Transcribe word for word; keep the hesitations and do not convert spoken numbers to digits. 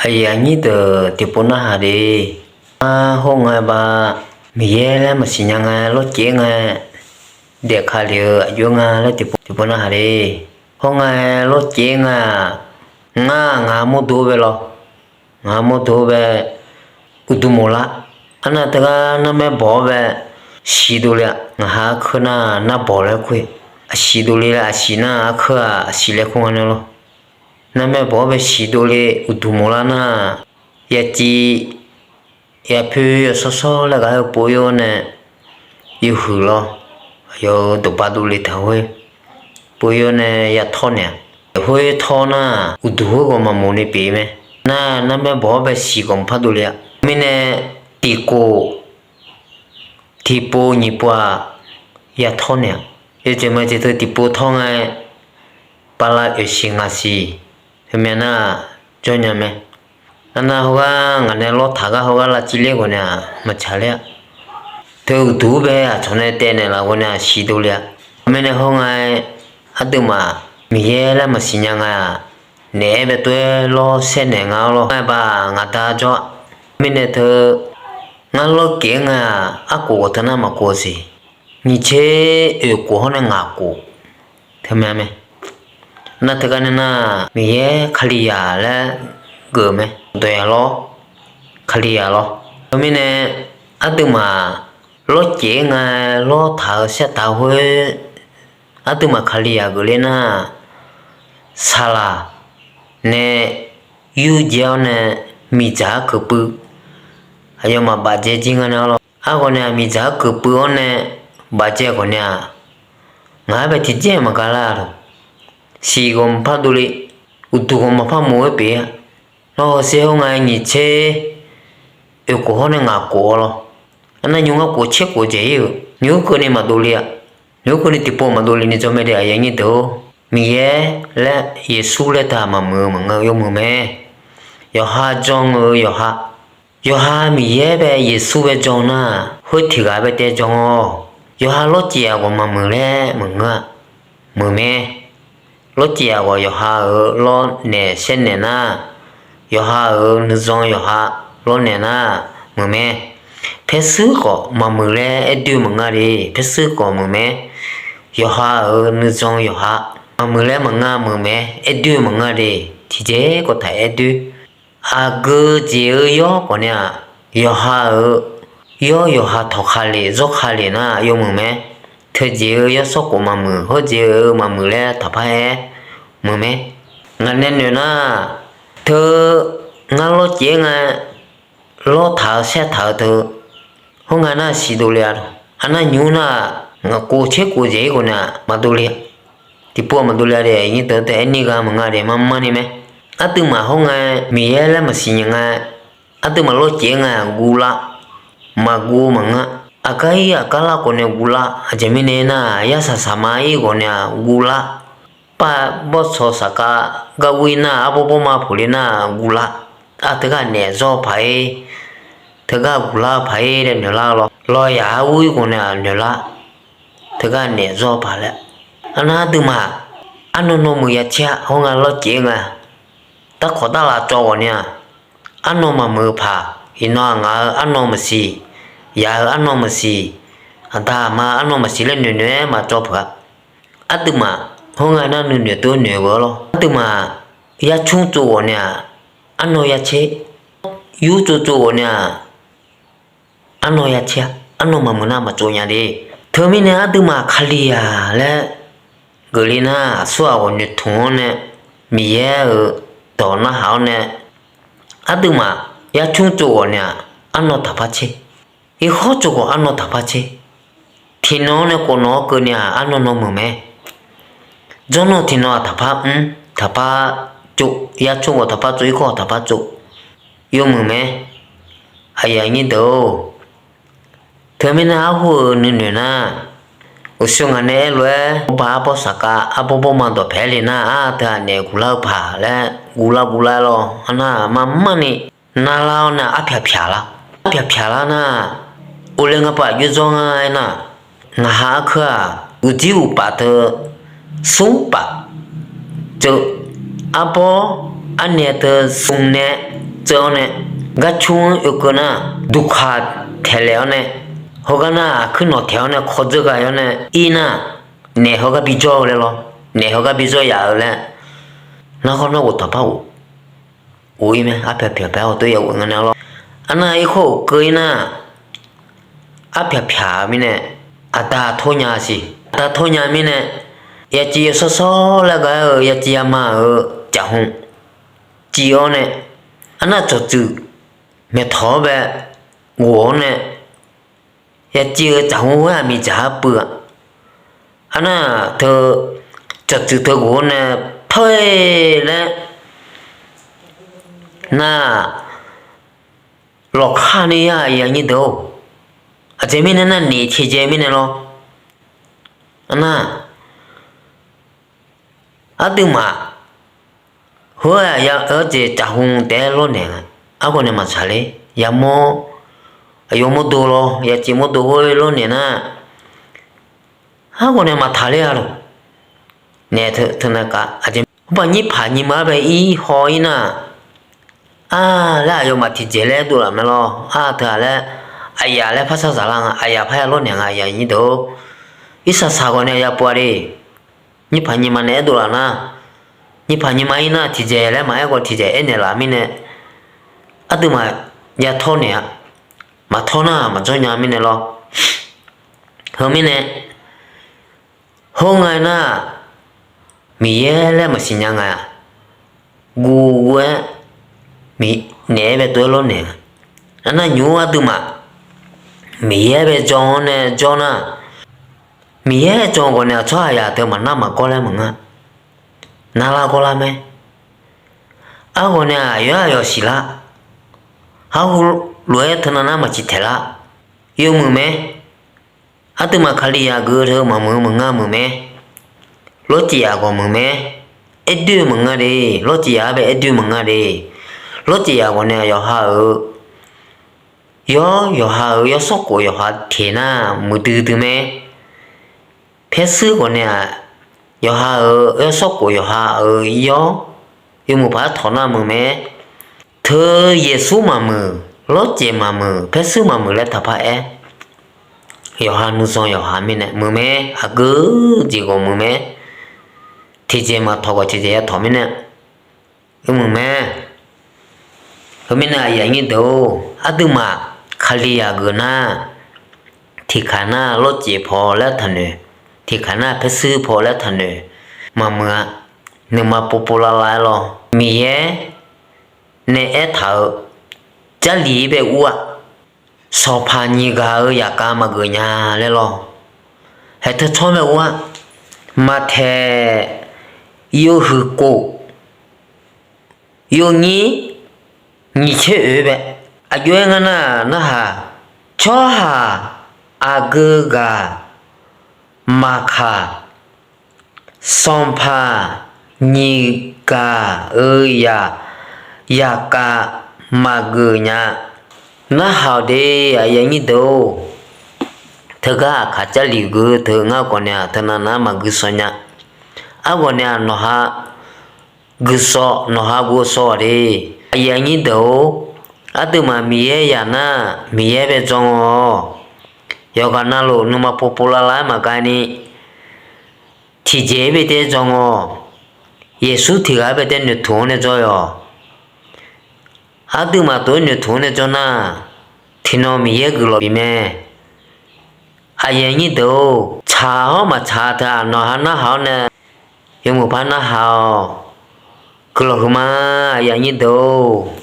Aqyuif aqnyir deuq tiqpov narhaq de. Ngar hawr ngae ba, Miqyaer laer maqsiq nya ngae lawrcaev-aer ngae, daef ka lef-eu aqjox nga laer tiqpov narhaq de. Hawr ngae lawrcaev-aer ngae-aq, ngar ngaq mawrdo bae lawr, ngaq mawrdo bae uqduq mawqlar. Arnav teugar narmaer bawq-awr bae siqdov le-a. Ngaq ha arkeuv nar narbawq laer kur-e. Aqsiq dov le laer aqsiq nar arkeuv-aq aqsiq laer kur nga nae lawr. Narmaer bawq-awr bae siqdov le uqduq mawqlar nar, yaciv yapoer yawshawr shawr laer gaq-aer pov-ir-awr nae, yawhuiq lawr, aqyawf-euq dawqba dov le taq-awr, pov-ir-awr nae yatawr naeq-a. Khoer tawr nar, uqduq khoerghawq maqmoq ni pyeuf mae. Nar narmaer bawq-awr bae siq ghawq maqpar dov le-a. Mirnae tiqkhof tiqpov nyiq pov-aq, yatawr naeq-a. Yawjeq ma jeq teu tiqpov tawr ngae, bala oeq siq ngaq siq, heu mae nar, jawr nya mae. Arnav hawgar ngaq nae lawr taq gar hawgar lavciv ler ghawq nae-aq maqtsaq ler-a. Teu uqduq-anr bae aqcawq nae taev naeqlaf ghawq nae-aq siqdov le-a. Mirnae hawr ngae, aqduimaf Miqyaer laer maqsiq nya ngae-aq, naeq-aer bae tov-aer lawr saer naeq nga-awr lawr. Ngae ba ngaq da jawr-a. Mirnae teu ngar lawrkaef-aer ngae-aq, arkhof ghawq teu nar maqkhof siq. Nyiq tser oeq khof hawr nae ngaq khof teu mae mae. Nar teugar nae nar, Miqyaer Kalizaq laer geuf mae. Dawq yaq lawr, Kalizaq lawr. Teumirnae aqduimaf lawrcaev-aer ngae lawr taq-eu saer taq-eu khoer, aqduimaf Kalizaq geufler nar, saqlaq nae yurdzae-awr nae miqdzaq-anr keuq puiv. Aqyawfmaf bafdzae jir nga nae-awr lawr. Arghawq nae-aq miqdzaq-anr keuq puiv-awr nae bafdzae ghawq nae-aq, ngaq-aer bae tiqdzaer maqgaq lar-a lawq. Siq ghawq maqpar dovle, uqduq ghawq maqpar moq-aer pyeuf-a. Nawr hawsher hawr ngae nyiq tser oeq khof hawr nae ngaq khof-awr lawr. Arnav nymq ngar khof tser khof dzaeq-ir-euq nymq-mr keuvni maqdov le-a. Nymq-mr keuvni tiqpov maqdov le ni jawr mae de, aqyuif aqnyir deuq-or. Miqyaer laer Yeqsur laer taq maqmuiq-eu maqngeur-eu yawmuiq mae. Yawqha jan-eu yawqha, yawqha Miqyaer bae Yeqsur bae jan nar, khoer tiq ghaq bae taev jan-awq. Yawqha lawrcaev-aq ghawq maqmuiq laer maqngeur-a. Muiq mae. Lawrcaev-aq ghawq yawqha-euq lawrnaeq saernaeq nar, yawqha-euq nuijan yawqha lawrnaeq nar, muiq mae. Paershuir khawf maqmuiq laer aer doer maqngeur de, paershuir khawf muiq mae. Yawqha-euq nuijan yawqha maqmuiq laer maqngeur, muiq mae, aer doer maqngeur de, tiqjeq khawf taq aer doer. Aqgeu jeq-eu yawr khawf nae-aq, yawqha-euq yawr yawqha tawq ka lef zawr ka lef nar yawmuiq mae. Teujeq-eu yawshawr khof maqmuiq, hawr jeq-eu maqmuiq laer taqpar aer muiq mae. Ngaq nae noeq nar, teu ngar lawrcaev-aer ngae, lawr taq-eu saer taq-eu teu, hawr ngae nar siqdov le-a lawq. Arnav nymq-mr nar, ngaq khof tser khof dzaeq-ir ghawq nae-aq maqdov le-a. Tiqpov maqdov le-a de, aqnyir deuq-or, taef aer nir gha maqngeur de, marmar ni mae. Aqduimaf hawr ngae Miqyaer laer maqsiq nya ngae, aqduimaf lawrcaev-aer ngae-aq guvlar, maqguv-eu maqngeur. Aqgar ir aqgar lar khawf nae guvlar, aqjeq mirnae nar, yarsaq saqma ir ghawq nae-aq guvlar. Par bawrtsanq saqkav gar ghoer nar, arbawr bawrma puq le nar guvlar. Aq, teugar naef zawr paq-ir, teugar guvlar paq-ir laer noeqlar lawr. Lawqyaq-anr ghoer ghawq nae-aq noeqlar, teugar naef zawr paq laer. Arnav aqduimaf arnan nawmuiq ya caer-a, hawr ngae lawrcaev-aer ngae, darkawq darlaf cawv ghawq nae-aq, arnan maqmuiq-eu paq, iqnan-aq ngaq-euq arnan maqsiq, yaq-euq arnan maqsiq, aqda aqma arnan maqsiq laer noeqnoeq-aer maqcawv peuq-a. Aqduimaf hawr ngae nar nuinoeq tov noeq-eu lawr. Aqduimaf yarcmr tsov ghawq nae-aq, arnan ya caer. Yur tsov tsov ghawq nae-aq, arnan ya caer-a. Arnan maqmuiq nar maqtsov nya de. Teumirnae aqduimaf Kalizaq laer geufle nar, aqsurghaq ghawq noeqtmq-awr nae, Miqyaer-euq dawq narhaq-awr nae, aqduimaf yarcmr tsov ghawq nae-aq, arnan taqpar caer. Irkhawr tsov ghawq arnan taqpar caer. Tiqnan-awr nae khofnan-awr keuvni-aq arnan nan muiq mae. Jawrnan tiqnan-aq taqpar mr, taqpar tsov, yarcmr ghawq taqpar tsov, irkhawr ghawq taqpar tsov, yawmuiq mae. Aqyuif aqnyir deuq-or, teumirnae arhu-euq nuinoeq nar, uqshoe ngaq nae aerlof-aer, arbar arbawr saqkav arbawr bawrma dawqpae le nar, aq, teughaq naef guvlar-eu paq laer guvlar guvlar lawr. Arnar marmarni narlar-awr nae arpyaq pyaq lar. Arpyaq pyaq lar nar, uqle ngapaf jawr dzawr nga aernar, ngaq ha arkeuv-aq, uqdzir uqpaf teu smr paf tseuv, arbawr arnaeq teu smr nae tseuv-awr nae, garcur-anr oekeuv nar, duqkaq taeqlaef-awr nae, heugar nar aqkuir nawq taeq-awr nae kawdzeur ghae-awr nae ir nar, naef heugar bijawr-eu laer lawr, naef heugar bijawr yaf-eu laer, narkhawr narghof taqpar ghov-ir mae. Arpyaq pyaq paer hawtov ya ghov nga nae lawr. Arnar irkhawf ghofkeuv-ir nar, arpyaq pyaq-eu mirnae, aqda tawr nya siq. Aqda tawr nya mirnae, yaciv yawshawr shawr laer ghae-eu yaciv yama-euq caqhmq civ-awr nae, arnar cawqtsuif maeqtawq-awr bae ghof-awr nae, yaciv-eu caqhmq-aer aqmiq dzaq-ar puiv-a. Arnar teu cawqtsuif teu ghof-awr nae, tawr-ir laer nar, lawqkar ni ya aqyuif aqnyir deuq-or, aqjeq mirnae nar nif tiqjeq mirnae lawr. Arnar, aqduimaf, heugar ya-eu jeq caqhmq taef-aer lawrnaeq nga. Arghawq nae maqtsaq ler. Yamawr, aqyawf mawrdo lawr, yaciv mawrdo hawr-aer lawrnaeq nar, arghawq nae maqtaq ler-a lor. Naef teu, teunav kav, aqjeq, arpaq nyir paq nyir ma-aer bae ir haw-ir nar, ar laer aqyawfmaf tiqjeq laer dovlaf mae lawr. Ar teu-aq laer, aqyaf laer par shar zaq lar nga, aqyaf par ya lawrnaeq nga aqyuif aqnyir deuq-or. Irsaq saq ghawq nae ya pov-a de. Nyir paq nyir ma nae aerdov laf nar, nyir paq nyir ma ir nar tiqjeq laer maqaer khawf tiqjeq aernaeq laf mirnae, aqduimaf ya tawr naeq-a. Maqtawr nar maqjawr nya mirnae lawr. Heu mirnae, hawr nga nar, Miqyaer laer maqsiq nya nga-aq, guv guv-aer, naef-aer bae tov-aer lawrnaeq nga. Arnar nymq-mr aqduimaf, Miqyaer bae jan-awr nae jawr nar, Miqyaer jan ghawq nae-aq tsawrhaqzaq teu maqnar maqgawr laer maqnga. Narlar gawrlar mae. Arghawq nae aqyawf-aer aqyawf siqlar. Arhu lof-aer teunav nar maqciq taeqlar. Yawmuiq mae. Aqduimaf Kalizaq geuf-eu teu maqmuiq-eu maqnga muiq mae. Lawrcif yaf ghawq muiq mae. Aerdoer-eu maqnga de. Lawrcif yaf-aer bae aerdoer maqnga de. Lawrcif yaf ghawq nae yawqha-euq, yawr yawqha-euq yawshawr khof yawqha teq nar muiqdui dui mae. Paershuir ghawq nae-aq, yawqha-euq yawshawr khof yawqha-euq yawr, yawmuiq paq-aer tawq nar muiq mae. Teu Yeqsur maqmuiq, lawrcef maqmuiq, paershuir maqmuiq laer taqpar aer. Yawqha nuizan yawqha mirnae muiq mae. Aqgeu jeq ghawq muiq mae. Tiqjeq maqtawq khawf tiqjeq ya tawq mirnae, muiq mae. Heumirnae aqyuif aqnyir deuq-or, aqduimaf Kalizaq geuf nar, tiqkaq nar lawrcef paw laer taqnoeq, tiqkaq nar paershuir paw laer taqnoeq, maqmuiq-a. Nuima povpov lavlav-aer lawr, Miqyaer nae aertaq-euq Jarlif-ir bae ur-aq, sanqpaq nyiq ghaq-euq yaqkav maqgeuf nya laer lawr. Haeq teu tsawr bae ur-aq, Maqtaeq yawhuiq kof yawnyir nyiq tser oeq bae. Aqjox-aer ngar nar narhaq, tsawrhaq aqgeu ghaq maqkaq, sanqpaq nyiq ghaq-euq yaq, yaqkav maqgeuf nya. Narhaq-awq de, aqyuif aqnyir deuq-or. Teugar aqkaq Jarlif geu teu ngar khawf nae-aq teunav nar maqgui shaw nya. Arghawq nae-aq nawqha gui shaw, nawqha gui shaw-awq de. Aqyuif aqnyir deuq-or, aqduimaf Miqyaer yaq nar, Miqyaer bae jan-awq. Yawqghaq navluf nuima povpov lavlav-aer maqghae ni, tiqjeq-ir bae taef-aer jan-awq. Yeqsur tiqghaq-ir bae taef-aer noeqtmq-anr nae jawr-awq. Aqduimaf tof-aer noeqtmq-anr nae jawr nar, tiqnan Miqyaer guiqlanq bif mae. Aqyuif aqnyir deuq-or, tsaq-awr maqtsaq teu-aq nawqha narhaq-awr nae, yawmuiq par narhaq-awq. Guiqlanq huiqma, aqyuif aqnyir deuq-or.